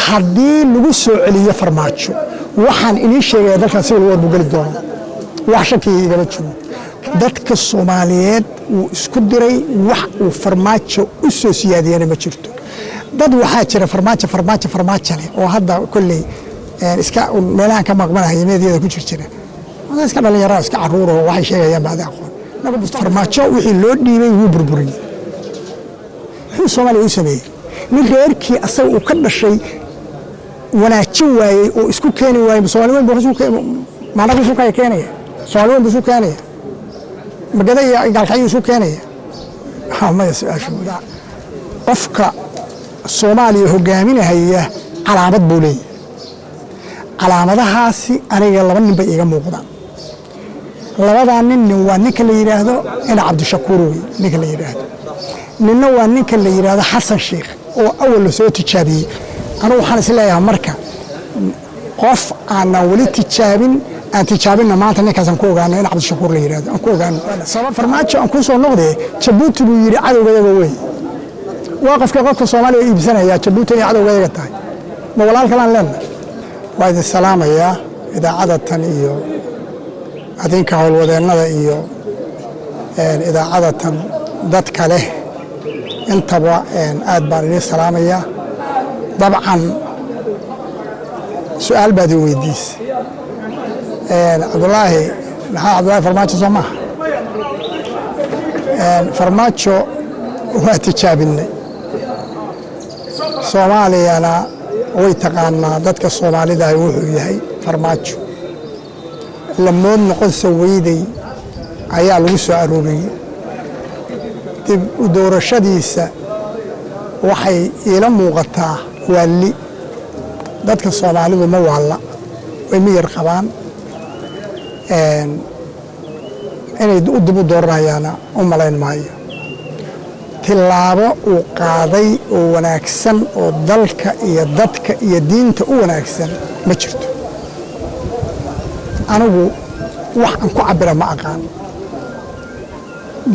Haddii lagu soo celiyo Farmaajo, waxaan idiin sheegaya, dalkan civil war buu geli doonaa. Wax shakiya igama jiro. Dadka Soomaaliyeed wuu isku diray. Wax uu Farmaajo u soo siyaadiyana ma jirto. Dad waxaa jira "Farmaajo, Farmaajo, Farmaajo" leh oo hadda kolley iska meelahan ka maqmanaya, meediyada ku jira, iska dhalinyaro, iska caruuro, waxay sheegayaan baadi aqoon. Farmaajo wixii loo dhiibay wuu burburiyey. Muxuu Soomaaliya u sameeyey? Nin reerkii asaga uu ka dhashay wanaajin waayey oo isku keeni waayey, Soomaali weyn buu maanagu isu kaya keenaya? Soomaali weyn buu isu keenaya? Magada iyo Gaalkacyo isu keenaya? Maya. Su-aasha, qofka Soomaaliya hogaaminahaya calaamad buu leeyahay. Calaamadahaasi aniga laba nin bay iiga muuqdaan. Labadaa nin, nin waa ninka la yidhaahdo ina Cabdishakuur wey ninka la yidhaahdo, ninna waa ninka la yidhaahdo Xasan Sheikh oo awal la soo tijaabiyey. Anugu waxaan is leeyahay, marka qof aanan weli tijaabin aan tijaabinna maanta ninkaasaan ku ogaano, in Cabdishakuur la yidhahdo aan ku ogaano. Sabab Farmaajo aan kuu soo noqdee, Jabuuti buu yidhi cadowgayaga wey. Waa qofka qofka Soomaaliya iibsanaya Jabuuti inay cadowgayaga tahay. Ma walaal kalaan leenahay? Waa idin salaamayaa, idaacada tan iyo adinka howlwadeennada iyo idaacada tan dadka leh intaba, aad baan idiin salaamayaa. Dabcan su-aal baad i weydiisay. Cabdulaahi, Maxamed Cabdulaahi Farmaajo soo maaha? Farmaajo waa tijaabinay. Soomaaliyana way taqaanaa dadka Soomaalidahi wuxuu yahay Farmaajo. Lamood noqonsa weyday ayaa lagu soo arooriyey. Dib u doorashadiisa waxay iila muuqataa waalli. Dadka Soomaalidu ma waalla, way miyar qabaan. Inay u dib u dooranayaana u malayn maayo. Tillaabo uu qaaday oo wanaagsan oo dalka iyo dadka iyo diinta u wanaagsan ma jirto. Anigu wax aan ku cabira ma aqaan.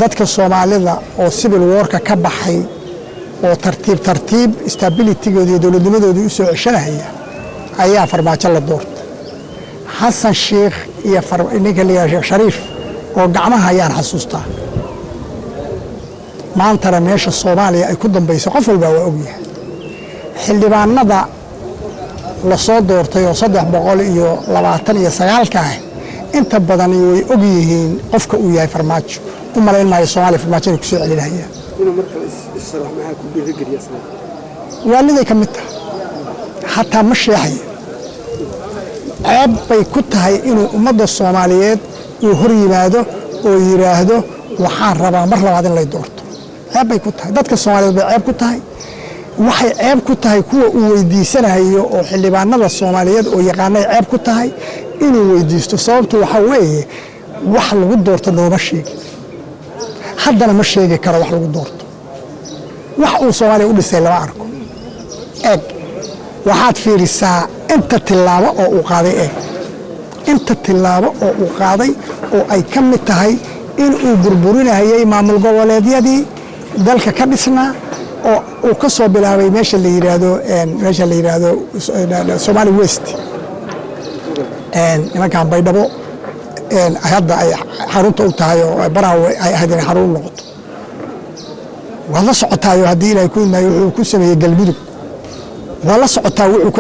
Dadka Soomaalida oo civil warka ka baxay oo tartiib tartiib stabilitygooda iyo dowladnimadoodii u soo ceshanaya ayaa Farmaajo la doortay. Xasan Sheikh iyo ninka la yidhaha Sheekh Shariif oo gacmaha ayaan xasuustaa. Maantana meesha Soomaaliya ay ku dambayso qof walbaa waa ogyahay. Xildhibaanada lasoo doortay oo 329-ka ah, inta badani way og yihiin qofka uu yahay Farmaajo. U malayn maayo Soomaaliya Farmaajo inay kusoo celinayaan. Inuu mar kale issharax maxaa ku dhiirigeliya isna? Waaliday ka mid tahay. Xataa ma sheexayo. Ceeb bay ku tahay inuu ummadda Soomaaliyeed uu hor yimaado oo yidhaahdo "Waxaan rabaa mar labaad in lay doorto." Ceeb bay ku tahay dadka Soomaaliyeed, bay ceeb ku tahay. Waxay ceeb ku tahay kuwa uu weydiisanayo oo xildhibaanada Soomaaliyeed oo yaqaanay ceeb ku tahay inuu weydiisto. Sababtu waxaa weeye, wax lagu doorto nooma sheegin, haddana ma sheegi karo wax lagu doorto. Wax uu Soomaaliya u dhisay lama arko. Eeg, waxaad fiirisaa inta tillaabo oo uu qaaday. Eeg inta tillaabo oo uu qaaday oo ay ka mid tahay in uu burburinayay maamul goboleedyadii dalka ka dhisnaa, oo uu ka soo bilaabay meesha la yidhaahdo Somali West, nimankan Baydhabo hadda ay xarunta u tahay oo Baraawe ay ahayd inay xarun u noqoto. Waad la socotaayo, haddii Ilahay ku imaayo, wuxuu ku sameeyey Galmudug. Waa la socotaa wuxuu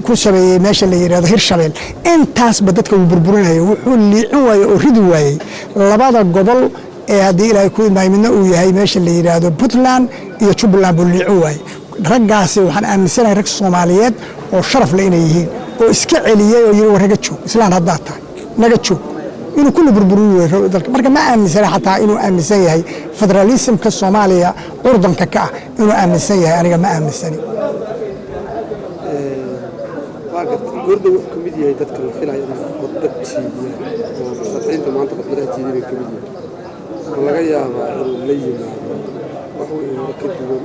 ku sameeyey meesha la yidhahdo Hirshabeel. Intaasba dadka uu burburinayo. Wuxuu liicin waayey oo ridi waayey labada gobol ee, haddii Ilaahay ku imaayo, midna uu yahay meesha la yidhaahdo Puntland iyo Jubbaland buu liicin waayey. Raggaasi waxaan aaminsanahay rag Soomaaliyeed oo sharaf leh inay yihiin oo iska celiyey oo yidhi, "War naga joog, islaan haddaad tahay, naga joog," inuu kulli burburin weyo dalka. Marka ma aaminsana xataa inuu aaminsan yahay federalismka Soomaaliya curdanka ka ah inuu aaminsan yahay. Aniga ma aaminsani. Waa gartay. Goorda wuxuu ka mid yahay dadka la filayo inay khudbad jeediyaan oo musharaxiinta maanta khudbadaha jeediya bay ka mid yihiin. Ma laga yaabaa inuu la yimaado wax wixii hore ka duwan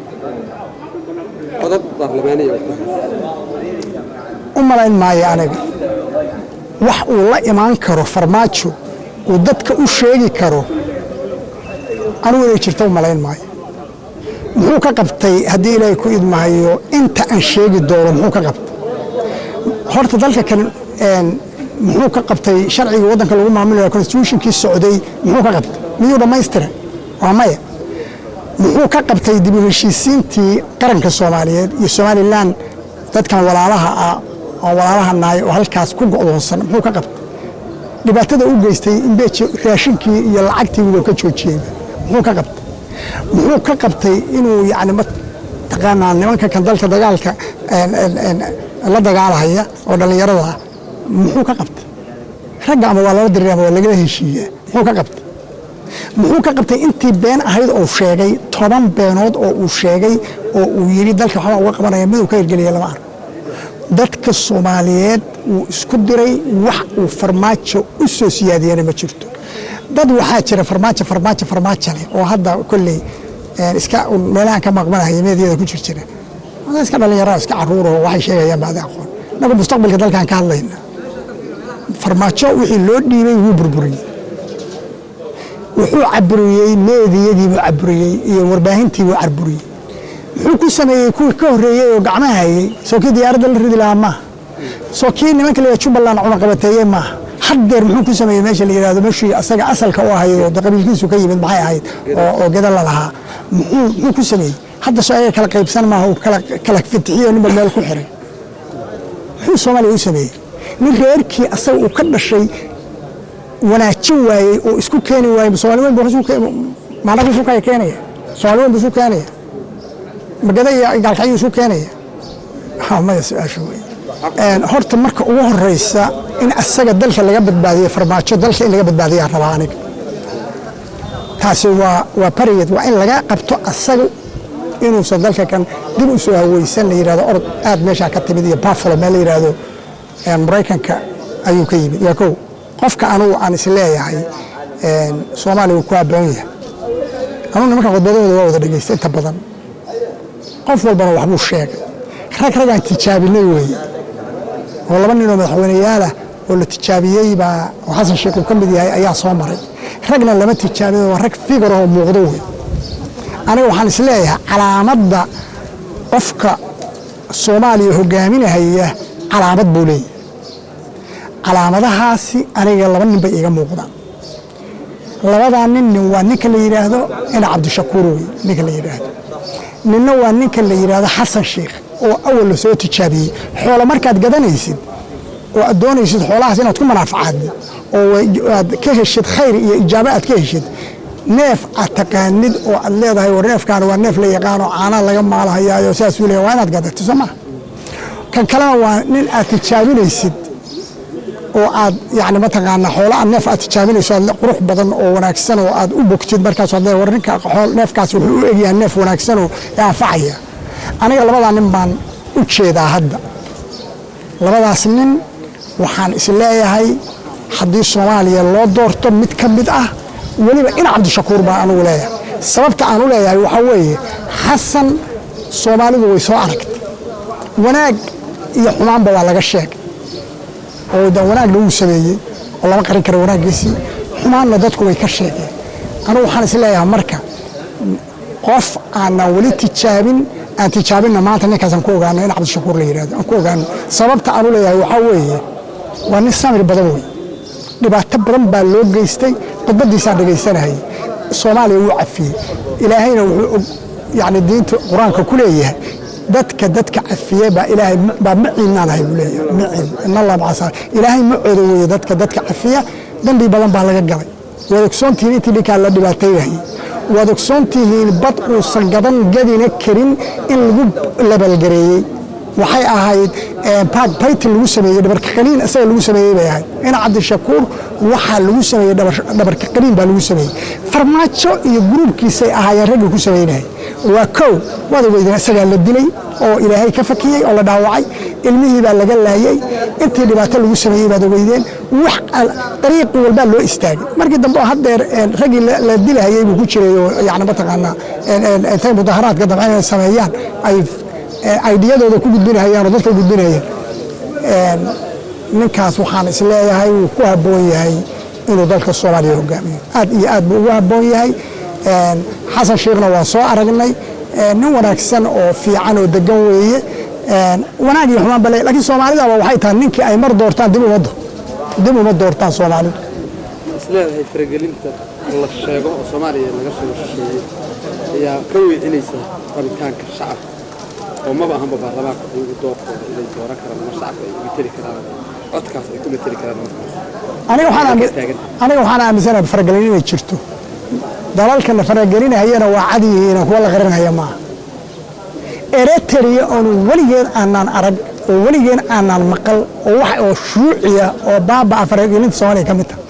oo codad baarlamaaniya uu ku helo? U malayn maayo aniga. Wax uu la imaan karo Farmaajo uu dadka u sheegi karo anigu inay jirto u malayn maayo. Muxuu ka qabtay, haddii Ilaahay ku idmahayo, inta aan sheegi doono? Muxuu ka qabtay? Horta dalka kan muxuu ka qabtay? Sharcigii waddanka lagu maamulayo, constitutionkii socday, muxuu ka qabtay? Miyuu dhammaystiray? Waa maya. Muxuu ka qabtay dib u heshiisiintii qaranka Soomaaliyeed iyo Somaliland, dadkan walaalaha ah oo walaalaha nahay oo halkaas ku go'doonsan? Muxuu ka qabtay? Dhibaatada u geystay in beej raashinkii iyo lacagtii wuu ka joojiyey. Muxuu ka qabtay? Muxuu ka qabtay inuu yacni mataqaanaa nimanka kan dalka dagaalka la dagaalahaya oo dhallinyarada ah? Muxuu ka qabtay? Ragga ama waa lala dirir ama waa lagala heshiiyaa. Muxuu ka qabtay? Muxuu ka qabtay intii been ahayd oo sheegay? 10 beenood oo uu sheegay oo uu yidhi dalka waxbaa uga qabanaya, mid uu ka hirgeliya lama arko. Dadka Soomaaliyeed wuu isku diray. Wax uu Farmaajo u soo siyaadiyana ma jirto. Dad waxaa jira Farmaajo, Farmaajo, Farmaajo leh oo hadda kolley iska meelahan ka maqmanahaya, meediyada ku jir jira, iska dhalinyaro, iska caruuro, waxay sheegayaan baadi aqoon. Inagu mustaqbalka dalkan ka hadlayna. Farmaajo wixii loo dhiibay wuu burburiyey. Wuxuu caburiyey meediyadii buu caburiyey iyo warbaahintii buu caburiyey. Muxuu ku sameeyey kuwii ka horreeyey oo gacmaha hayey? Soo kii diyaaradda la ridi lahaa maaha? Soo kii nimanka la Jubbaland cunaqabateeye maaha? Haddeer muxuu ku sameeyey meesha la yidhahdo, meeshii asaga asalka u ahayd oo qabiilkiisu ka yimid, maxay ahayd, oo Geda la lahaa? Muxuu ku sameeyey hadda? Soo ayaga kala qaybsan maaha? Uu kala fitixiyo, ninba meel ku xiray. Muxuu Soomaaliya u sameeyey? Nin reerkii asaga uu ka dhashay wanaajin waayey oo isku keeni waayey, Soomaali weyn buu maanagu isu kaya keenaya? Soomaali weyn buu isu keenaya? Magada iyo Gaalkacyo isu keenaya? Maya. Su-aasha wey, horta marka ugu horeysa in asaga dalka laga badbaadiyo, Farmaajo dalka in laga badbaadiyaa rabaa aniga. Taasi waa pariyad. Waa in laga qabto asaga inuusan dalka kan dib u soo haweysan, la yidhahdo orod aad meeshaa ka timid iyo Buffalo meel la yidhaahdo Maraykanka ayuu ka yimid. Waa kow. Qofka anugu aan is leeyahay Soomaaliya wuu ku habboon yahay, anugu nimanka khudbadahooda waa wada dhegeysta inta badan, qof walbana waxbuu sheegay. Rag ragaan tijaabinay weeye oo laba ninoo madaxweyneyaalah oo la tijaabiyey baa, oo Xasan Sheekh uu ka mid yahay, ayaa soo maray. Ragna lama tijaabin, waa rag figure oo muuqdo wey. Aniga waxaan is leeyahay calaamadda qofka Soomaaliya hogaaminahaya calaamad buu leeyahay. Calaamadahaasi aniga laba nin bay iiga muuqdaan. Labadaa nin, nin waa ninka la yidhaahdo ina Cabdishakuur wey ninka la yidhaahdo, ninna waa ninka la yidhaahdo Xasan Sheikh oo awal la soo tijaabiyey. Xoolo markaad gadanaysid oo aad doonaysid xoolahaas inaad ku manaafacaadid oo aad ka heshid khayr iyo ijaabo aad ka heshid, neef aad taqaanid oo aad leedahay war neefkaan waa neef la yaqaano, caanaa laga maalahayaayo, saasuu leeyahay, waa inaad gadato, soo maa? Kan kalena waa nin aad tijaabinaysid oo aad yani mataqaanaa xoola aad neef aad tijaabinayso, aad qurux badan oo wanaagsan oo aad u bogtid. Markaas aad leedahay war ninka neefkaas wuxuu u egyahay neef wanaagsan oo anfacaya. Aniga labadaa nin baan u jeedaa hadda. Labadaas nin waxaan is leeyahay haddii Soomaaliya loo doorto mid ka mid ah, weliba ina Cabdishakuur baan anugu leeyahay. Sababta aan u leeyahay waxaa weeye, Xasan Soomaalidu way soo aragtay, wanaag iyo xumaanba waa laga sheegay, oo da wanaagna wuu sameeyey oo lama qarin karo wanaaggiisii, xumaanna dadku way ka sheegeen. Anugu waxaan is leeyahay marka qof aanan weli tijaabin aan tijaabinna maanta ninkaasaan ku ogaano, in Cabdishakuur la yidhahdo aan ku ogaano. Sababta aan u leeyahay waxaa weeye, waa nin samir badan wey. Dhibaato badan baa loo geystay, khudbaddiisaan dhegaysanahayay. Soomaaliya wuu cafiyey. Ilaahayna wuxuu yani diinta Qur-aanka ku leeyahay, dadka cafiye baa Ilaahay baa maciinaan ahay buu leeyahay, macin in Allah maca. Ilaahay ma coodo weeye dadka cafiya. Dambi badan baa laga galay. Waad ogsoontihiin intii ninkaa la dhibaataynayay. Waad ogsoontihiin bad uusan gadan gadina karin in lagu labalgareeyey. Waxay ahayd baytin lagu sameeyey, dhabarka qaniin isaga lagu sameeyey bay ahayd. Ina Cabdishakuur waxaa lagu sameeyey dhabarka qaniin baa lagu sameeyey. Farmaajo iyo gruubkiisay ahaayeen raggii ku sameynayay. Waa kow. Waad ogeydeen, isagaa la dilay oo Ilaahay ka fakiyey oo la dhaawacay, ilmihii baa laga laayey, intii dhibaato lagu sameeyey baad ogeydeen. Wax dariiqi walbaa loo istaagay. Markii dambe oo haddeer raggii la dilahayey buu ku jiray oo yani mataqaanaa intay mudaharaadka dambe inay sameeyaan ay aydiyadooda ku gudbinahayaan oo dadka u gudbinayaan. Ninkaas waxaan is leeyahay wuu ku habboon yahay inuu dalka Soomaaliya hogaamiyo. Aad iyo aad buu ugu habboon yahay. Xasan Sheekhna waan soo aragnay, nin wanaagsan oo fiican oo degan weeye. Wanaag iyo xumaan bale, laakiin Soomaalidaba waxay tahay ninkii ay mar doortaan dib uma doortaan Soomaalidu. Isleedahay faragelinta la sheego oo Soomaaliya laga soo shisheeyey ayaa ka weecinaysa rabitaanka shacabka, oo maba ahanba baarlamaanka iyagu doorkooda inay dooran karaan ama shacabka ay mateli karaan, codkaas ay ku mateli karaan markaas? Aniga waxaan aaminsanahay faragelin inay jirto. Dalalka la faragelinahayana waa cad yihiin, kuwa la qarinhaya maaha. Eritrea oonu weligeed aanaan arag oo weligeen aanaan maqal oo wax oo shuuciya oo baabaa faragelinta Soomaaliya ka mid tahay.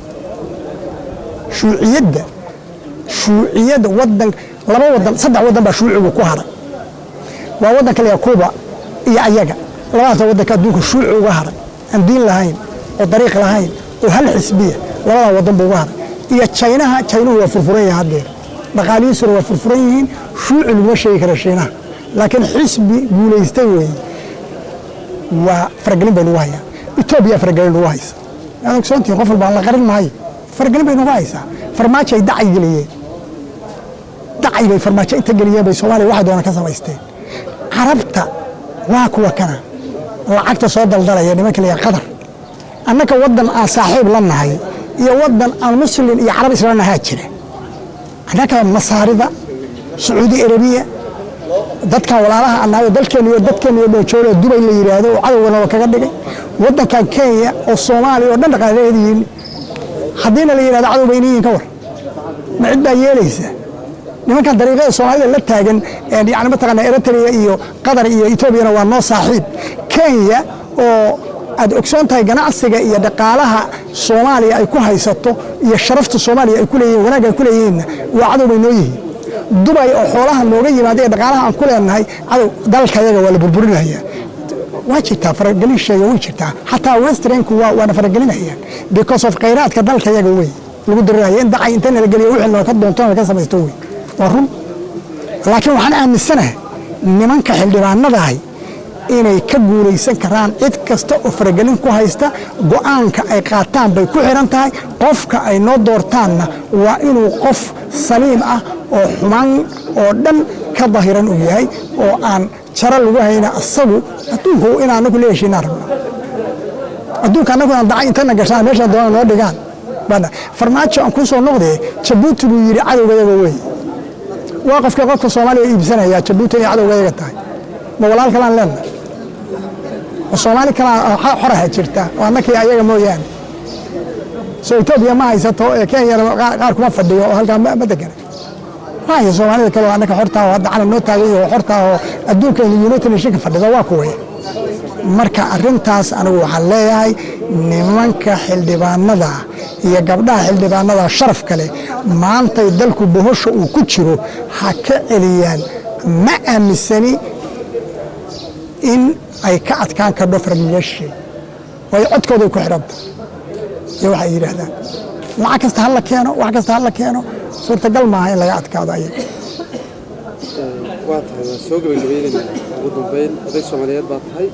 Shuuciyadda wadan, laba wadan, saddex wadan baa shuucigu ku haray. Waa waddanka la Kuuba iyo ayaga. Labadaas waddanka adduunka shuuci uga haray, aan diin lahayn oo dariiq lahayn oo hal xisbiya, labadaa wadan buu uga haray, iyo Jaynaha. Jaynuhu waa furfuran yahay haddeer, dhaqaalihiisuna waa furfuran yihiin. Shuuci laguma sheegi kara Shiinaha, laakiin xisbi guulaystay weeye. Waa faragelin bay nagu hayaan. Etoobiya faragelin nagu haysa, waad ogsoontihin, qof walba aan la qarin maayo. Faragelin bay nagu haysaa. Farmaajo ay dacay geliyeen, dacay bay farmaajo inta geliyeen bay Soomaaliya waxay doonaan ka samaysteen. Carabta waa kuwa kana lacagta soo daldalaya, nimanka la yidhaha Qatar. Annaka waddan aan saaxiib la nahay iyo waddan aan Muslim iyo Carab isla nahaa jira. Annaka Masaarida, Sacuudi Arabiya, dadkan walaalaha annahay oo dalkeena iyo dadkeena iyo dhoojoolo Dubay la yidhaahdo oo cadowgana waa kaga dhigay. Waddankan Kenya oo Soomaaliya oo dhan dhaqaaleedihiin, haddiina la yidhahdo cadow bayna yihiin, ka war, ma cid baa yeelaysa? Nimankan dariiqada Soomaalida la taagan, yani mataqaana, Eritrea iyo Qatar iyo Etoobiyana waa noo saaxiib. Kenya oo aad ogsoon tahay ganacsiga iyo dhaqaalaha Soomaaliya ay ku haysato iyo sharafta Soomaaliya ay ku leeyihin, wanaagga ay ku leeyihiinna, waa cadow bay noo yihiin. Dubay oo xoolaha nooga yimaada ee dhaqaalaha aan ku leenahay, cadow. Dalkayaga waa la burburinaya. Waa jirtaa faragelin sheega, way jirtaa. Xataa Westernku waana faragelinayaan because of khayraadka dalkayaga wey lagu diriraya in dacay inta nala geliyo wixii noo ka doonto ka samaysto wey. Waa run, laakiin waxaan aaminsanahay nimanka xildhibaanadahay inay ka guulaysan karaan cid kasta oo faragelin ku haysta. Go'aanka ay qaataan bay ku xiran tahay. Qofka ay noo doortaanna waa inuu qof saliim ah oo xumaan oo dhan ka dahiran uu yahay oo aan jaro lagu hayna. Asagu adduunku inaan anagu la heshiinaan rabna. Adduunka annagu aan dacay intana gashaan meesha doona noo dhigaan. Farmaajo aan kuu soo noqdee, Jabuuti buu yidhi cadowgayaga wey. Waa qofka qofka Soomaaliya iibsanaya Jabuuti inay cadowgayaga tahay. Ma walaal kalaan leenahay oo Soomaali kalaa xoraha jirta oo annakii ayaga mooyaane? Soo Etoobiya ma haysato ee Kenyana qaar kuma fadhiyo oo halkaa ma degana. Waayo Soomaalida kale oo annaka xortaa oo hadda calan noo taagan yaho xortaa oo adduunka United Nationka fadhida waa kuwaya. Marka arrintaas anigu waxaan leeyahay nimanka xildhibaanada iyo gabdhaha xildhibaanada sharaf kale, maantay dalku bohosha uu ku jiro ha ka celiyaan. Ma aaminsani in ay ka adkaan kardho farageliyaasha, waayo codkooday ku xidhanta iyo waxay yidhaahdaan. Lacag kasta ha la keeno, wax kasta ha la keeno, suurtagal maaha in laga adkaado ayaga. Waa tahay, waan soo gabagabaynaynaa. Ugu dambeyn, oday Soomaaliyeed baa tahay,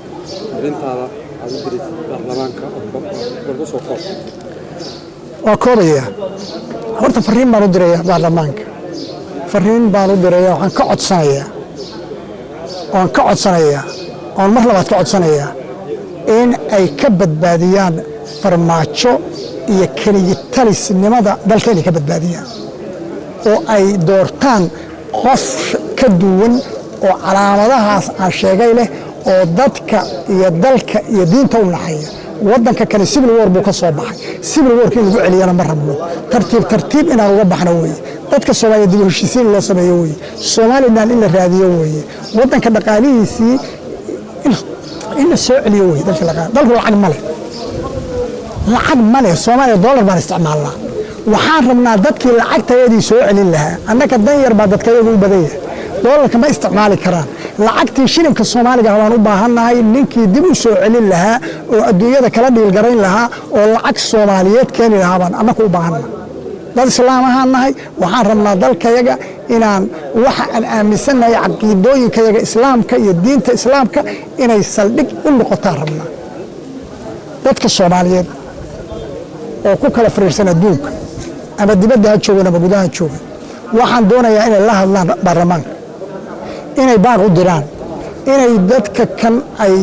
arrintaada aad u dirid baarlamaanka oo ku soo koob. Waa koobaya. Horta fariin baan u diraya baarlamaanka, fariin baan u diraya. Waxaan ka codsanayaa oon ka codsanayaa oon mar labaad ka codsanayaa in ay ka badbaadiyaan Farmaajo iyo keligitalisnimada dalka, inay ka badbaadiyaan oo ay doortaan qof ka duwan oo calaamadahaas aan sheegay leh oo dadka iyo dalka iyo diinta u naxaya. Waddanka kale civil war buu ka soo baxay. Civil warka in lagu celiyana ma rabno. Tartiib tartiib inaan uga baxno weeye. Dadka Soomaaliya dib u heshiisiin loo sameeyo weeye. Somaliland in la raadiyo weeye. Waddanka dhaqaalihiisii in la soo celiyo weeye. Dalka dalku lacag ma leh, lacag ma leh Soomaaliya. Dollar baan isticmaalnaa. Waxaan rabnaa dadkii lacagtayadii soo celin lahaa. Annaka dan yar baa dadkayagu u badan yahay, doolarka ma isticmaali karaan. Lacagtii shilinka Soomaaliga baan u baahannahay, ninkii dib u soo celin lahaa oo adduunyada kala dhiilgarayn lahaa oo lacag Soomaaliyeed keeni lahaa baan annaku u baahannahay. Dad islaam ahaan nahay. Waxaan rabnaa dalkayaga inaan waxa aan aaminsannahay, caqiidooyinkayaga islaamka iyo diinta islaamka, inay saldhig u noqotaan rabnaa. Dadka Soomaaliyeed oo ku kala fariirsan adduunka, ama dibadda ha joogan ama gudaha ha joogan, waxaan doonayaa inay la hadlaan baarlamaanka, inay baaq u diraan. Inay dadka kan ay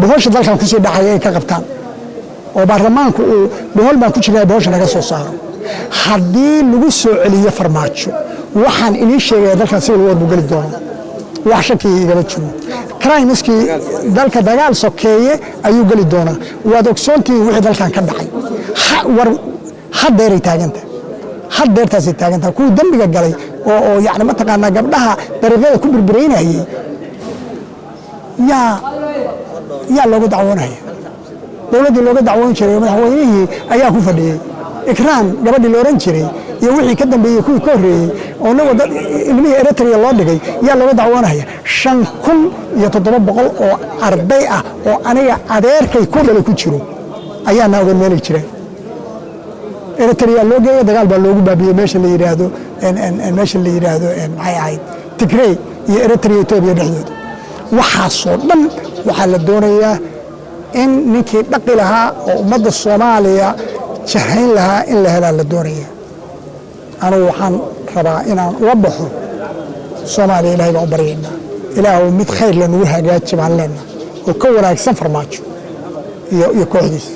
bohosha dalkan kusii dhacaya ay ka qabtaan oo baarlamaanku uu bohol baan ku jirnaa, bohosha naga soo saaro. Haddii lagu soo celiyo Farmaajo, waxaan inii sheegaya, dalkan civil war buu geli doonaa. Wax shakiga igama jiro. Crimeskii dalka, dagaal sokeeye ayuu geli doonaa. Waad ogsoontihiin wixii dalkan ka dhacay. War haddeeray taaganta, haddeertaasay taagantaha. Kuwii dembiga galay oo yani mataqaanaa gabdhaha dariiqyada ku birbiraynayay yaa looga dacwoonaya? Dowladdii looga dacwoon jiray oo madaxweynihii ayaa ku fadhiyey. Ikraan gabadhii la oran jiray iyo wixii ka dambeeyey, kuwii ka horreeyey oo nagoo dad ilmihii Eritrea loo dhigay, yaa looga dacwoonaya? 5700 oo arday ah oo aniga adeerkay ku dhalay ku jiro ayaana ogan meelay jiraan. Eritrea loo geeyo, dagaal baa loogu baabiyey. Meesha la yidhaahdo maxay ahayd, Tigrey iyo Eritrea, Etoobiya dhexdooda. Waxaasoo dhan waxaa la doonayaa in ninkii dhaqi lahaa oo ummadda Soomaaliya jahayn lahaa in la helaa la doonaya. Anugu waxaan rabaa inaan uga baxo Soomaaliya. Ilahay baan u baryaynaa, Ilaahu mid khayr la nagu hagaaji baan leenaha oo ka wanaagsan Farmaajo iyo kooxdiisa.